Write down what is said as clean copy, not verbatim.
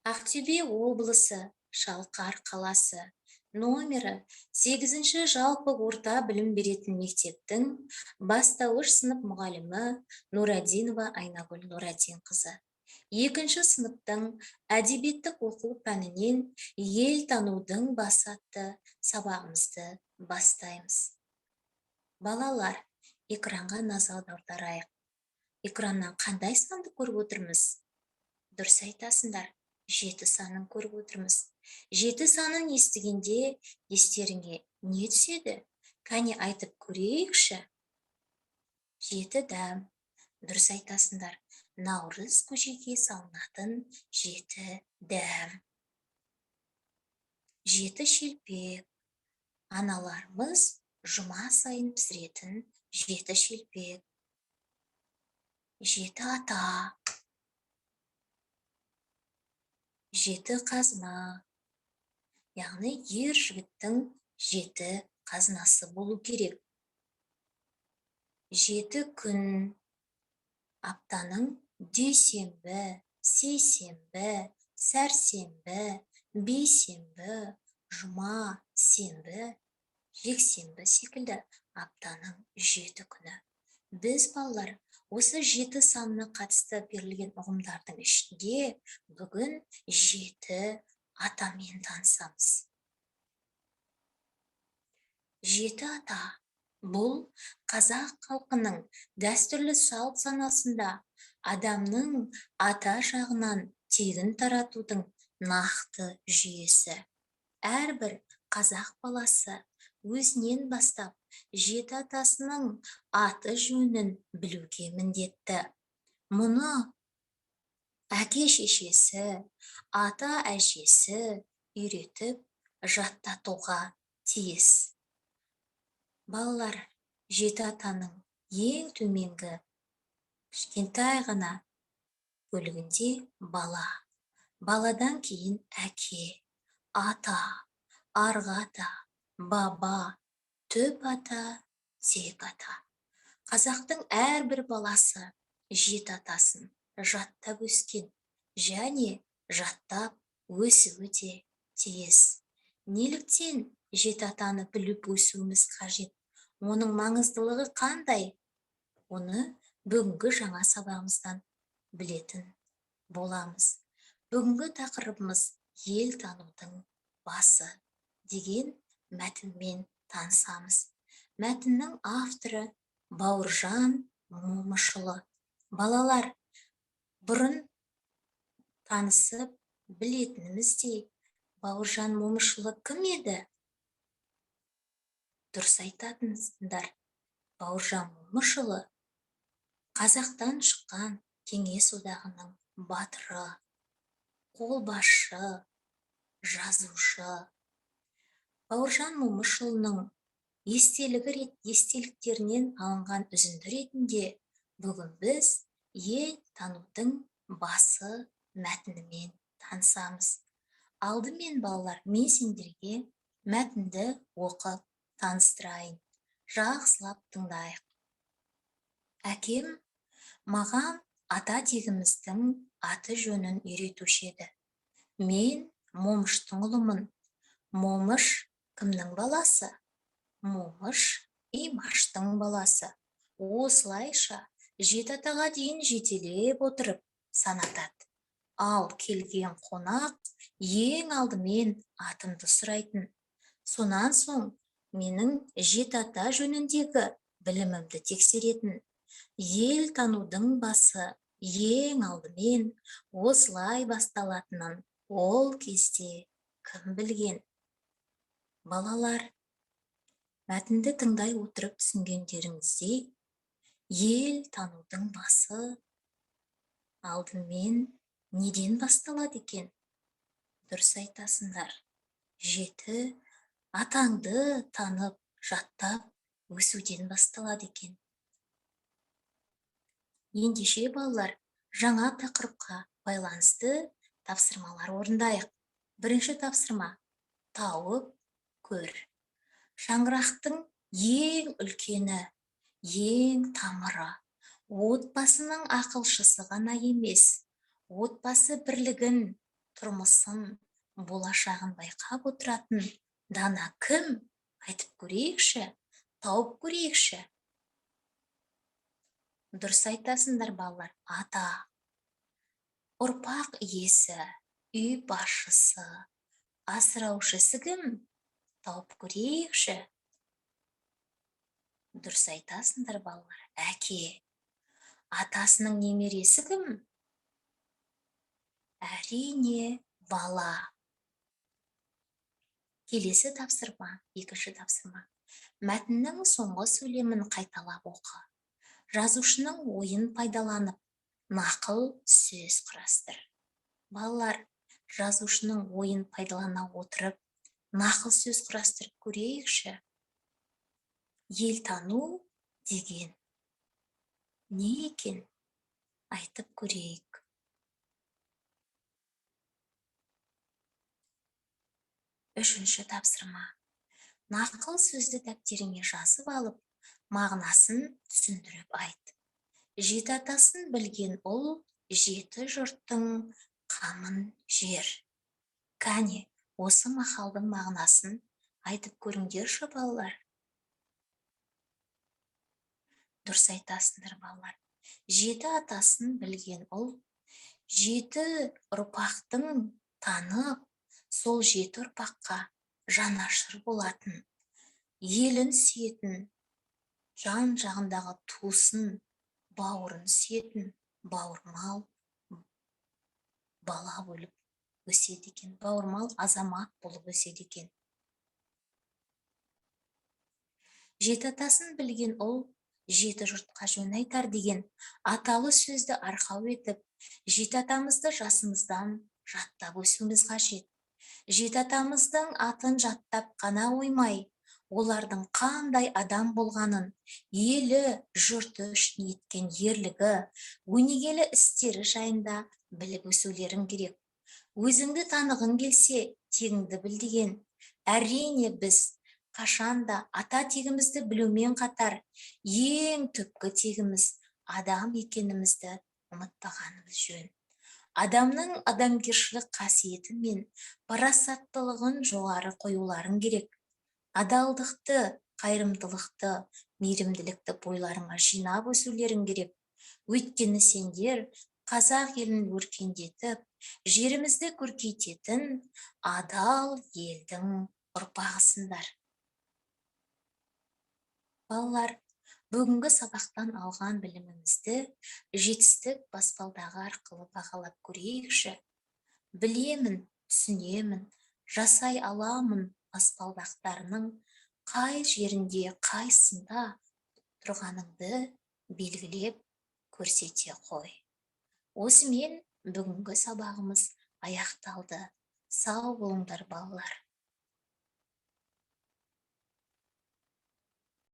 Ақтөбе облысы, Шалқар қаласы, номері 8-ші жалпы орта білім беретін мектептің бастауыш сынып мұғалімі Нурадинова Айнагүл Нурадинқызы. Екінші сыныптың әдебиеттік оқу пәнінен «Ел танудың басы» атты сабағымызды бастаймыз. Балалар, экранға назар аударайық. Экраннан қандай санды көріп отырмыз? Дұрыс айтасыңдар, жеті санын көріп отырмыз. Жеті санын естігенде естеріңе не түседі? Кәне, айтып көрейікші. Жеті дәм. Дұрыс айтасыңдар, наурыз көжеге салынатын жеті дәм. Жеті шелпек. Аналарымыз жұма сайын пісіретін жеті шелпек. Жеті ата. Жеті қазына, яғни ер жігіттің жеті қазынасы болу керек. Жеті күн, аптаның дүйсенбі, сейсенбі, сәрсенбі, бейсенбі, жұма, сенбі, жексенбі секілді аптаның жеті күні. Біз, балалар, осы жеті санына қатысты берілген ұғымдардың ішінде бүгін жеті атамен танысамыз. Жеті ата – бұл қазақ халқының дәстүрлі салт санасында адамның ата жағынан тегін таратудың нақты жүйесі. Әрбір қазақ баласы өзінен бастап жеті атасының аты жөнін білуге міндетті. Мұны әке шешесі, ата әжесі үйретіп, жаттатуға тиіс. Балалар, жеті атаның ең төменгі, кішкентай ғана бөлігінде бала, баладан кейін әке, ата, арғы ата, баба, түп ата, тек ата. Қазақтың әрбір баласы жеті атасын жаттап өскен және жаттап өсуі де тиіс. Неліктен жеті атаны біліп өсуіміз қажет? Оның маңыздылығы қандай? Оны бүгінгі жаңа сабағымыздан білетін боламыз. Бүгінгі тақырыбымыз «Ел танудың басы» деген мәтінмен танысамыз. Мәтіннің авторы – Бауыржан Момышұлы. Балалар, бұрын танысып білетініміздей, Бауыржан Момышұлы кім еді? Дұрыс айтатынсыңдар, Бауыржан Момышұлы – қазақтан шыққан Кеңес Одағының батыры, қолбасшы, жазушы. Бауыржан Момышұлының естелігі, естеліктерінен алынған үзінді ретінде бүгін біз «Ел танудың басы» мәтінімен танысамыз. Алдымен, балалар, мен сендерге мәтінді оқып таныстырайын. Жақсылап тыңдайық. Әкем маған ата тегіміздің аты жөнін үйретуші еді. Мен Момыштың ұлымын. Момыш кімнің баласы? Момыш Имаштың баласы. Осылайша жеті атаға дейін жетелеп отырып санатады. Ал келген қонақ ең алдымен атымды сұрайтын. Сонан соң менің жеті ата жөніндегі білімімді тексеретін. Ел танудың басы ең алдымен осылай басталатынын ол кезде кім білген? Балалар, мәтінді тыңдай отырып түсінгендеріңіздей, ел танудың басы алдымен неден басталады екен? Дұрыс айтасыңдар, жеті атаңды танып, жаттап өсуден басталады екен. Ендеше, балалар, жаңа тақырыпқа байланысты тапсырмалар орындайық. Бірінші тапсырма: тауып көр. Шаңырақтың ең үлкені, ең тамыры, отбасының ақылшысы ғана емес, отбасы бірлігін, Тұрмысын, болашағын байқап отыратын дана кім? Айтып көрейікші, тауып көрейікші. Дұрыс айтасыңдар, балалар, ата. Ұрпақ иесі, үй басшысы, асыраушысы кім? Тауып көрейікші. Дұрыс айтасыңдар, балалар, әке. Атасының немересі кім? Әрине, бала. Келесі тапсырма, екінші тапсырма. Мәтіннің соңғы сөйлемін қайталап оқы. Жазушының ойын пайдаланып, нақыл сөз құрастыр. Балалар, жазушының ойын пайдалана отырып, нақыл сөз құрастырып көрейікші. Ел тану деген не екен? Айтып көрейік. Үшінші тапсырма. Нақыл сөзді дәптеріңе жазып алып, мағынасын түсіндіріп айт. Жеті атасын білген ұл жеті жұрттың қамын жер. Кәне, осы мақалдың мағынасын айтып көріңдерші, балалар. Дұрыс айтасыңдар, балалар. Жеті атасын білген ұл жеті ұрпақтың танып, сол жеті ұрпаққа жанашыр болатын, елін сүйетін, жан жағындағы туысын, бауырын сүйетін бауырмал бала болып өседі екен, бауырмал азамат болып өседі екен. Жеті атасын білген ұл жеті жұртқа жөн айтар деген аталы сөзді арқау етіп, жеті атамызды жасымыздан жаттап өсуіміз қажет. Жеті атамыздың атын жаттап қана қоймай, олардың қандай адам болғанын, елі, жұрты үшін еткен ерлігі, өнегелі істері жайында біліп өсулерің керек. Өзіңді танығың келсе, тегіңді біл деген. Әрине, біз қашанда ата тегімізді білумен қатар, ең түпкі тегіміз адам екенімізді ұмытпағанымыз жөн. Адамның адамгершілік қасиеті мен парасаттылығын жоғары қоюларың керек. Адалдықты, қайырымдылықты, мейірімділікті бойларыңа жинап өсулерің керек. Өйткені сендер қазақ елін өркендетіп, жерімізді көркейтетін адал елдің ұрпағысыңдар. Балалар, бүгінгі сабақтан алған білімімізді жетістік баспалдағы арқылы бағалап көрейікші. Білемін, түсінемін, жасай аламын баспалдақтарының қай жерінде, қайсында тұрғаныңды белгілеп көрсете қой. Осымен бүгінгі сабағымыз аяқталды. Сау болыңдар, балалар.